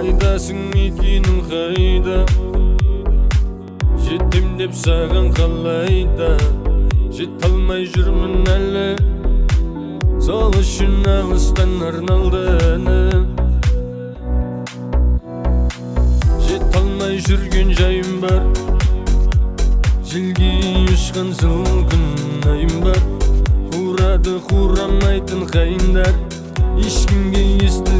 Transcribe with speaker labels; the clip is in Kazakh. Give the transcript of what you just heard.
Speaker 1: Қайдасың, мекенің қайда? Жетем деп саған қалайда жете алмай жүрмін әлі. Сол үшін алыстан арналды әнім. Жете алмай жүрген жайым бар, желге ұшқан жылқын айым бар. Қурады қурамайтын қайыңдар, ешкімге естілмейтін.